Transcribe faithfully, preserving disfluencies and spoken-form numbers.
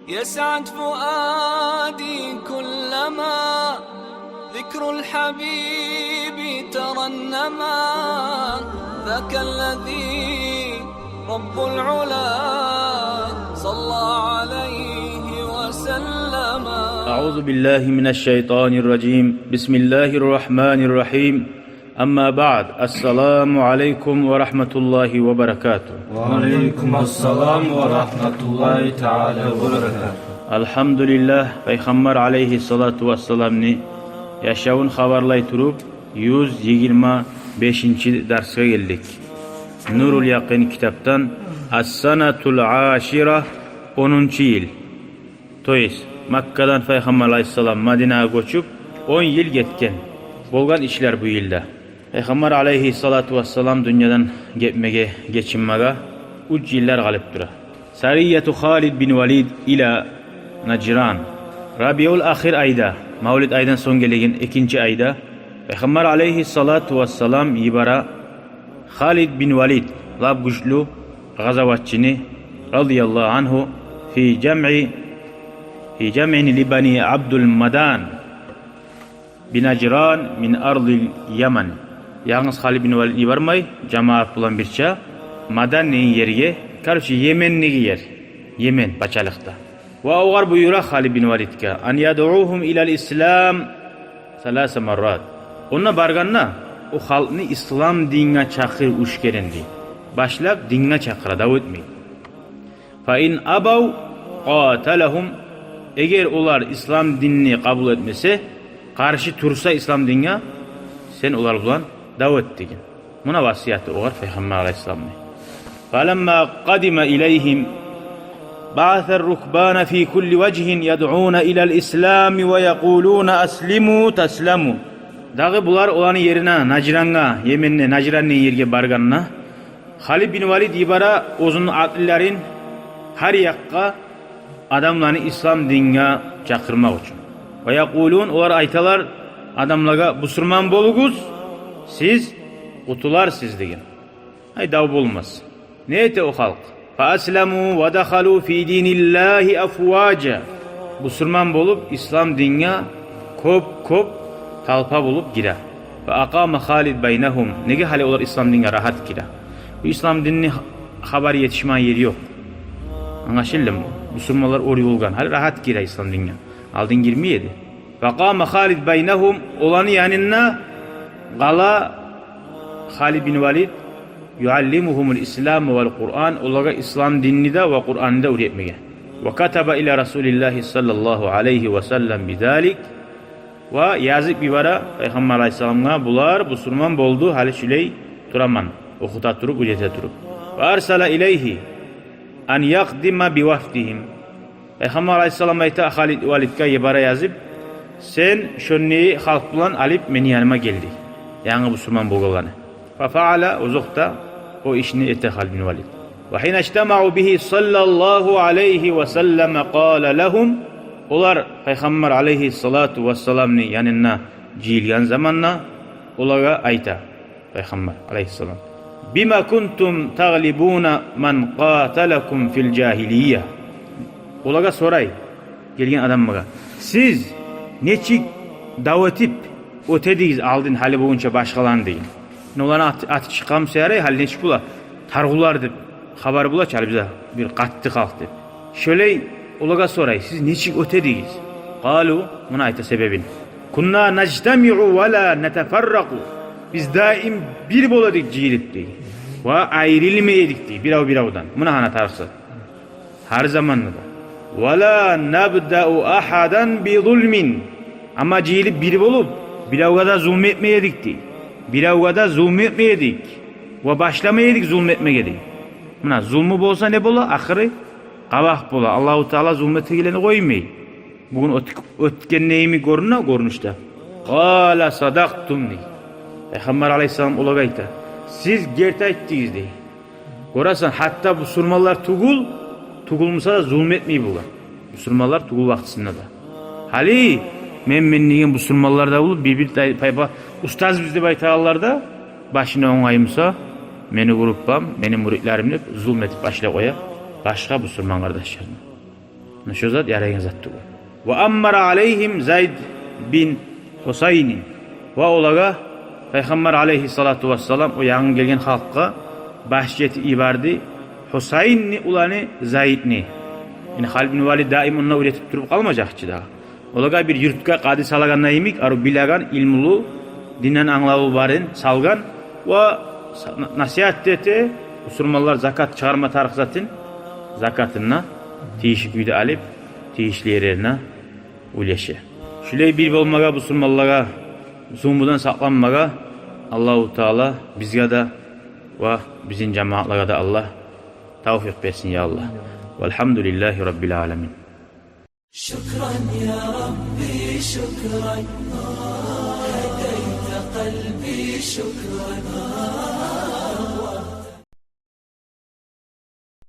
يسعد فؤادي كلما ذكر الحبيب ترنما، ذاك الذي رب العلا صلى عليه وسلم. أعوذ بالله من الشيطان الرجيم. بسم الله الرحمن الرحيم. أما بعد، السلام عليكم ورحمة الله وبركاته. وعليكم السلام ورحمة الله تعالى وبركاته. Алгьамдулиллагь, Пайхаммар алайгьиссалату вассаламны яшавун хабарлай туруп, юз йигирма бешинчи дарсгъа гелдик. Нурул Якъин китапдан. Ас-санатул ашира, онунчу йыл. То есть, Маккадан Пайхаммар алайгьиссалам Мадинагъа гёчюп, он йыл гетген. Болгъан ишлер бу йылда. Пайхаммар алайгьиссалату вассалам дюньядан гетмеге, гечинмеге уьч йыллар къалып тура. Сарияту Халид бин Валид иля Нажран. Рабиул ахир айда, мавлид айдан сонг гелеген экинчи айда, Пайхаммар алайгьиссалату вассалам йибере Халид бин Валид, лап гючлю къазаватчыны, радияллагьу ангьу, фи жамъи, фи жамъин ли бани Абдул Мадан би Нажран мин ардил Яман. Янгыз Халид бин Валид йибермей, жамаат булан бирче Мадан деген ерге, короче, Йемендеги ер, Йемен пачалыкъда. Ва огъар буюра Халид бин Валидге: «Ан ядъугьум илал ислам саласа маррат». Онда баргъанда, о халкъны ислам динге чакъыр уьч керен дей. Башлап динге чакъыра, дав этмей. «Фа ин абав къаталагьум». Эгер олар ислам динни къабул этмесе, къаршы турса ислам динге, сен олар булан дав эт деген. Муна васияты огъар Пайхаммар алайгьиссаламны. «Фаламма къадима илайгьим баъаса рукбана фи кулли важгьин ядъуна илал ислами ва якъулуна: аслиму тасламу». Дагъы булар оланы ерине, Нажрангъа, Йеменде Нажран деген ерге баргъанда, Халид бин Валид йибере оьзюню атлыларын гьар якъгъа адамланы ислам динге чакъырмакъ учун. «Ва якъулун», олар айталар адамлагъа: «Бусурман болугъуз, сиз къутуларсыз», – деген. Ай, дав болмас. Не эте о халкъ? «Фа асламу ва дахалу фи диниллагьи афважа». Бусурман болуп, ислам динге кёп-кёп толпа болуп гире. «Фа акъама Халид байнагьум». Неге гьали олар ислам динге рагьат гире? Бу ислам динни хабар етишмеген ери ёкъ. Англашылдымы? Бусурманлар оьр болгъан, гьали рагьат гире ислам динге. Алдын гирмей эди. «Фа акъама Халид байнагьум», оланы янында къала Халид бин Валид, «юаллимугьумул ислама вал Къуръан», олагъа ислам динни де ва Къуръанны да уьйретмеге. «Ва катаба иля Расулиллагьи саллаллагьу алайгьи ва саллам би залик». Ва язып йибере Пайхаммар алайгьиссаламгъа: «Булар бусурман болду, гьали шулай тураман, охута туруп, уьйрете туруп». «Ва арсала илайгьи ан якъдима би вафдигьим». Пайхаммар алайгьиссалам айта Халид Валидге, йибере язып: «Сен шондагъы халкъ булан алып мени яныма гел», – дей, янгы бусурман болгъанланы. «Фа фаъала», озокъда, о ишни эте Халид бин Валид. «Ва гьина ижтамаъу бигьи саллаллагьу алайгьи ва саллама къала лагьум». Олар Пайхаммар алайгьиссалату вассаламны янына жыйылгъан заманда олагъа айта Пайхаммар алайгьиссалам: «Бима кунтум тагълибуна ман къаталакум фил жагьилия?» Олагъа сорай, гелген адамлагъа: «Сиз нечик дав этип оьте эдигиз алдын гьали болгъунча башгъаланы?» – деген. Оланы ат-, аты чыкъгъан буса ярай, гьали нечик бола, таргъулар деп хабар бола чы гьали бизде, бир къатты халкъ деп. Шолай олагъа сорай: «Сиз нечик оьте эдигиз?» «Къалу», муна айта себебин: «Кунна нажтамиъу ва ла натафарракъу». Биз даим бир бола эдик жыйылып, дей. Ва айрылмай эдик, дей, бирев биревден. Муна гьана тарыкъ зат. Гьар заманда да. «Ва ла набдау агьадан би зулмин». Амма жыйылып бир болуп, биревге де зулму этмей эдик, дей. Биревге де зулму этмей эдик. Ва башламай эдик зулму этмеге, дей. Муна зулму болса не бола? Ахыры къабакъ бола. Аллагьу Таала зулму этегенлени къоймай. Бугюн оьт-, оьтгендейми гёрюне, гёрюнюшде. «Къала садакътум», – дей. Пайхаммар алайгьиссалам олагъа айта: «Сиз герти айтдыгъыз», – дей. Гёресен, гьатта бусурманлар тюгюл, тюгюл буса да зулму этмей болгъан. Бусурманлар тюгюл вакътисинде де. Гьали мен, мен деген бусурманлар да болуп, бир-бир тай-, тайпа устазбыз деп айтагъанлар да, башына онгай буса, мени группам, мени мюридлерим деп зулму этип башлап къоя башгъа бусурман къардашларына. Муна шо зат ярайгъан зат тюгюл. Ва аммара алайгьим Зайд бин Гьусайнин. Ва олагъа Пайхаммар алайгьиссалату вассалам о янгы гелген халкъгъа башчы этип йиберди Гьусайнни уланы Зайдни. Яни Халид бин Валид даим онда уьйретип туруп къалмажакъ чы дагъы. Олагъа бир юртгъа къади салагъанда йимик, арив билеген, илмулу, динден англаву барын салгъан ва са-, на-, насигьат эте, бусурманлар закат чыгъарма тарыкъ затын, закатын да тийишли кюйде алып, тийишли ерлерине уьлеше. Шулай бир болмагъа, бусурманлагъа зулмудан сакъланмагъа Аллагьу Таала бизге де ва бизин жамаатлагъа да Аллагь тавфикъ берсин, я Аллагь. Валгьамдулиллагьи раббил аламин. شكرا يا ربي، شكرا. هديت قلبي، شكرا.